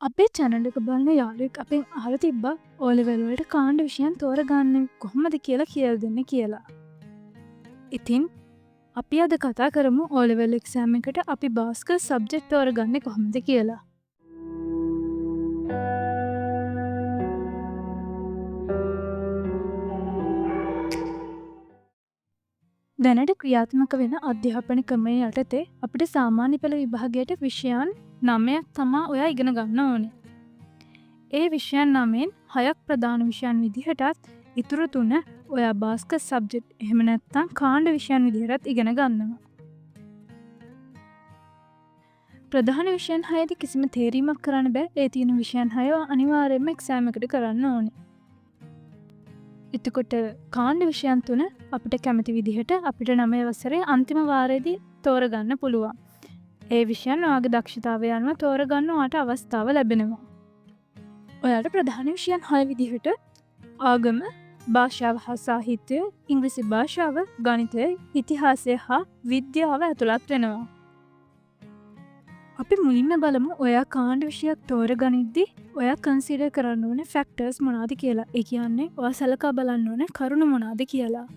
අපේ චැනල් එක බලන යාළුවෙක් අපෙන් අහලා තිබ්බා ඕ ලෙවල් වලට කාණ්ඩ විෂයන් තෝරගන්නේ කොහොමද කියලා කියලා දෙන්න කියලා. ඉතින් අපි අද කතා කරමු ඕ ලෙවල් එක්සෑම් එකට අපි බාස්කට් සබ්ජෙක්ට් තෝරගන්නේ කොහොමද කියලා. දැනට ක්‍රියාත්මක වෙන අධ්‍යාපන ක්‍රමය යටතේ අපිට සාමාන්‍ය පෙළ විභාගයට විෂයන් 9ක් තමා ඔයා ඉගෙන ගන්න ඕනේ. ඒ විෂයන් 9න් 6ක් ප්‍රධාන විෂයන් විදිහටත් ඉතුරු 3 ඔයා බාස්කට් සබ්ජෙක්ට් එහෙම නැත්නම් කාණ්ඩ විෂයන් විදිහටත් ඉගෙන ගන්නවා. ප්‍රධාන විෂයන් 6දී කිසිම තේරීමක් කරන්න බෑ. ඒ තියෙන විෂයන් 6 අනිවාර්යයෙන්ම එක්සෑම් එකට කරන්න ඕනේ. එතකොට කාණ්ඩ විෂයන් 3 අපිට කැමති විදිහට අපිට 9 වසරේ අන්තිම වාරයේදී තෝරගන්න පුළුවන්. ඒ විෂයන් ඔයාගේ දක්ෂතාවය අනුව තෝරගන්න ඔයාට අවස්ථාව ලැබෙනවා. ඔයාට ප්‍රධාන විෂයන් 6 විදිහට ආගම, භාෂාව හා සාහිත්‍යය, ඉංග්‍රීසි භාෂාව, ගණිතය, ඉතිහාසය හා විද්‍යාව ඇතුළත් වෙනවා. අපි මුලින්ම බලමු ඔයා කාණ්ඩ විෂයක් තෝරගනිද්දි ඔයා කන්සිඩර් කරන්න ඕනේ ෆැක්ටර්ස් මොනවද කියලා. ඒ කියන්නේ ඔයා සලකා බලන්න ඕනේ කරුණු මොනවද කියලා.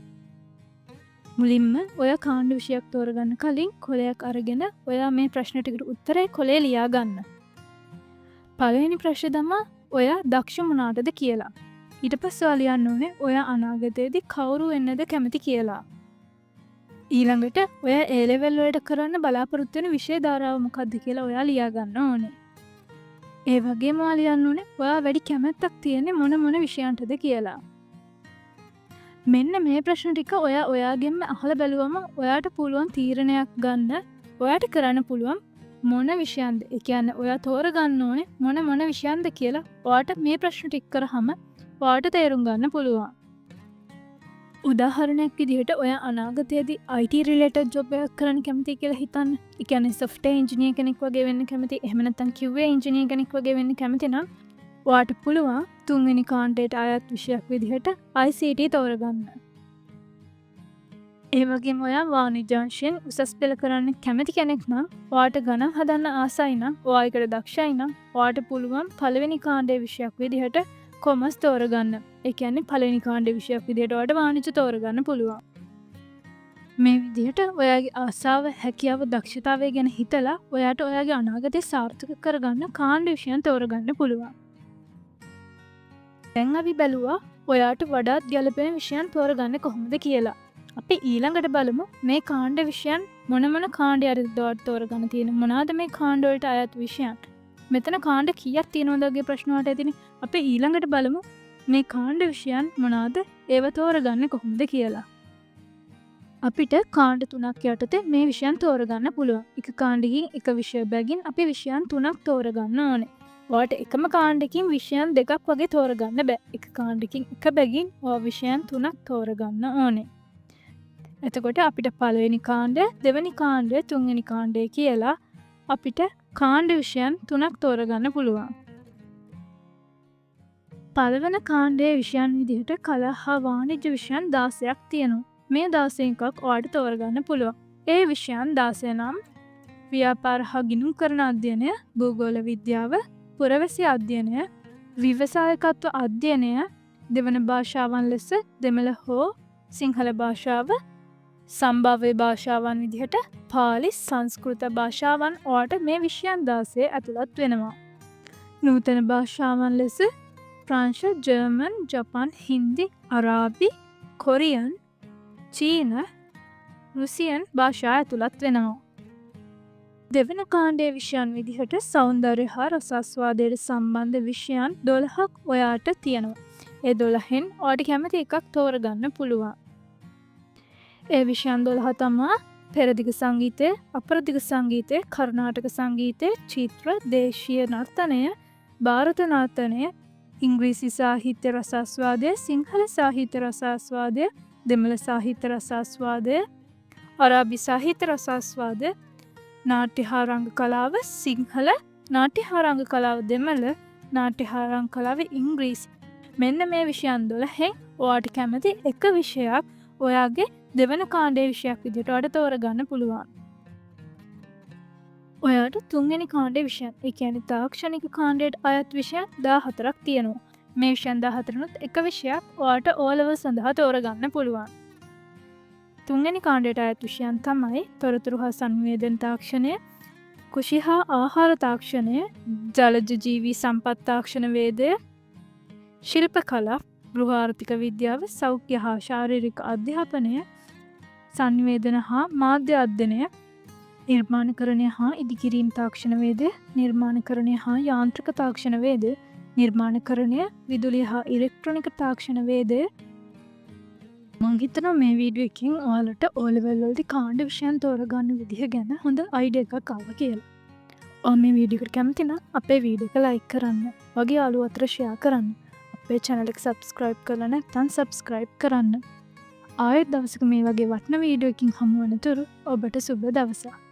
මුලින්ම ඔයා කාණ්ඩ විෂයක් තෝරගන්න කලින් කොලයක් අරගෙන ඔයා මේ ප්‍රශ්න ටිකට උත්තරේ කොලේ ලියා ගන්න. පළවෙනි ප්‍රශ්නේ තමා ඔයා දක්ෂ මොනාටද කියලා. ඊට පස්සේ ඔයා ලියන්න ඕනේ ඔයා අනාගතයේදී කවුරු වෙන්නද කැමති කියලා. ඊළඟට ඔයා ඒ ලෙවල් වලට කරන්න බලාපොරොත්තු වෙන විෂය ධාරාව මොකක්ද කියලා ඔයා ලියා ගන්න ඕනේ. ඒ වගේම ඔයා ලියන්න ඕනේ ඔයා වැඩි කැමැත්තක් තියෙන්නේ මොන මොන විෂයන්ටද කියලා. මෙන්න මේ ප්‍රශ්න ටික ඔයා ඔයාගෙන්ම අහලා බැලුවම ඔයාට පුළුවන් තීරණයක් ගන්න, ඔයාට කරන්න පුළුවන් මොන විෂයන්ද, ඒ කියන්නේ ඔයා තෝරගන්න ඕනේ මොන මොන විෂයන්ද කියලා ඔයාට මේ ප්‍රශ්න ටික කරාම ඔයාට තේරුම් ගන්න පුළුවන්. උදාහරණයක් විදිහට ඔයා අනාගතයේදී IT related job එකක් කරන්න කැමතියි කියලා හිතන්න. ඒ කියන්නේ software engineer කෙනෙක් වගේ වෙන්න කැමති, එහෙම නැත්නම් QA engineer කෙනෙක් වගේ වෙන්න කැමති නම් ඔයාට පුළුවන් තුන්වෙනි කාණ්ඩයට අයත් විෂයක් විදිහට ICT තෝරගන්න. ඒ වගේම ඔයා වාණිජාංශයෙන් උසස් පෙළ කරන්න කැමති කෙනෙක් නම්, ඔයාට ගණන් හදන්න ආසයි නම්, ඔයා ඒකට දක්ෂයි නම් ඔයාට පුළුවන් පළවෙනි කාණ්ඩයේ විෂයක් විදිහට කොමර්ස් තෝරගන්න. ඒ කියන්නේ පළවෙනි කාණ්ඩයේ විෂයක් විදිහට ඔයාට වාණිජ තෝරගන්න පුළුවන්. මේ විදිහට ඔයාගේ ආසාව, හැකියාව, දක්ෂතාවය ගැන හිතලා ඔයාට ඔයාගේ අනාගතය සාර්ථක කරගන්න කාණ්ඩ විෂයන් තෝරගන්න පුළුවන්. දැන් අපි බැලුවා ඔයාට වඩාත් ගැළපෙන විෂයන් තෝරගන්න කොහොමද කියලා. අපි ඊළඟට බලමු මේ කාණ්ඩ විෂයන් මොන මොන කාණ්ඩ යටතේද ඔයාට තෝරගන්න තියෙන්නේ, මොනවාද මේ කාණ්ඩ වලට අයත් විෂයන්, මෙතන කාණ්ඩ කීයක් තියෙනවද වගේ ප්‍රශ්න වලට ඇතිනේ. අපි ඊළඟට බලමු මේ කාණ්ඩ විෂයන් මොනවාද, ඒව තෝරගන්න කොහොමද කියලා. අපිට කාණ්ඩ 3ක් යටතේ මේ විෂයන් තෝරගන්න පුළුවන්. එක කාණ්ඩකින් එක විෂය බැගින් අපි විෂයන් 3ක් තෝරගන්න ඕනේ. ඔයාට එකම කාණ්ඩකින් විෂයන් 2ක් වගේ තෝරගන්න බෑ. එක කාණ්ඩකින් එක බැගින් ඔයා විෂයන් 3ක් තෝරගන්න ඕනේ. එතකොට අපිට පළවෙනි කාණ්ඩය, දෙවෙනි කාණ්ඩය, තුන්වෙනි කාණ්ඩය කියලා අපිට කාණ්ඩ විෂයන් 3ක් තෝරගන්න පුළුවන්. පළවන කාණ්ඩයේ විෂයන් විදිහට කලා හා වාණිජ්‍ය විෂයන් 16ක් තියෙනවා. මේ 16 එකක් ඔයාට තෝරගන්න පුළුවන්. ඒ විෂයන් 16 නම් ව්‍යාපාර හා ගිණුම්කරණ අධ්‍යයනය, භූගෝල විද්‍යාව, පුරවැසි අධ්‍යයනය, ව්‍යවසායකත්ව අධ්‍යයනය, දෙවන භාෂාවන් ලෙස දෙමළ හෝ සිංහල භාෂාව, සම්භාව්‍ය භාෂාවන් විදිහට පාලි, සංස්කෘත භාෂාවන් ඔයාට මේ විෂයන් 16 ඇතුළත් වෙනවා. නූතන භාෂාවන් ලෙස ප්‍රංශ, ජර්මන්, ජපන්, හින්දි, අරාබි, කොරියන්, චීන, රුසියන් භාෂා ඇතුළත් වෙනවා. දෙවන කාණ්ඩයේ විෂයන් විදිහට සෞන්දර්ය හා රසාස්වාදයට සම්බන්ධ විෂයන් 12ක් ඔයාට තියෙනවා. ඒ 12න් ඔයාට කැමති එකක් තෝරගන්න පුළුවන්. ඒ විෂයන් 12 තමා පෙරදිග සංගීතය, අපරදිග සංගීතය, කර්ණාටක සංගීතය, චිත්‍ර, දේශීය නර්තනය, භාරත නර්තනය, ඉංග්‍රීසි සාහිත්‍ය රසාස්වාදය, සිංහල සාහිත්‍ය රසාස්වාදය, දෙමළ සාහිත්‍ය රසාස්වාදය, අරාබි සාහිත්‍ය රසාස්වාදය, නාට්‍ය හා රංග කලාව සිංහල, නාට්‍ය හා රංග කලාව දෙමළ, නාට්‍ය හා රංග කලාව ඉංග්‍රීසි. මෙන්න මේ විෂයන් 12න් ඔයාට කැමති එක විෂයක් ඔයාගේ දෙවන කාණ්ඩයේ විෂයක් විදිහට ඔයාට තෝරගන්න පුළුවන්. ඔයාට තුන්වෙනි කාණ්ඩයේ විෂයන්, ඒ කියන්නේ තාක්ෂණික කාණ්ඩයට අයත් විෂයන් 14ක් තියෙනවා. මේ විෂයන් 14නුත් එක විෂයක් ඔයාට ඕ ලෙවල් සඳහා තෝරගන්න පුළුවන්. තුන්වෙනි කාණ්ඩයට අයත් විෂයන් තමයි තොරතුරු හා සංනිවේදන තාක්ෂණය, කෘෂි හා ආහාර තාක්ෂණය, ජලජ ජීවී සම්පත් තාක්ෂණ වේදය, ශිල්ප කලා, ගෘහ ආර්ථික විද්‍යාව, සෞඛ්‍ය හා ශාරීරික අධ්‍යාපනය, සංනිවේදන හා මාධ්‍ය අධ්‍යයනය, නිර්මාණකරණය හා ඉදිකිරීම් තාක්ෂණ වේදය, නිර්මාණකරණය හා යාන්ත්‍රික තාක්ෂණ වේදය, නිර්මාණකරණය, විදුලිය හා ඉලෙක්ට්‍රොනික තාක්ෂණ වේදය. මං හිතනවා මේ වීඩියෝ එකෙන් ඔයාලට ඕ ලෙවල් වලදී කාණ්ඩ විෂයන් තෝරගන්න විදිහ ගැන හොඳ අයිඩියා එකක් ආවා කියලා. ඔයා මේ වීඩියෝ එකට කැමති නම් අපේ වීඩියෝ එක ලයික් කරන්න. වගේ යාළුවෝ අතර ෂෙයා කරන්න. අපේ චැනල් එක සබ්ස්ක්‍රයිබ් කරලා නැත්නම් සබ්ස්ක්‍රයිබ් කරන්න. ආයෙත් දවසක මේ වගේ වටින වීඩියෝ එකකින් හමු වෙනතුරු ඔබට සුබ දවසක්.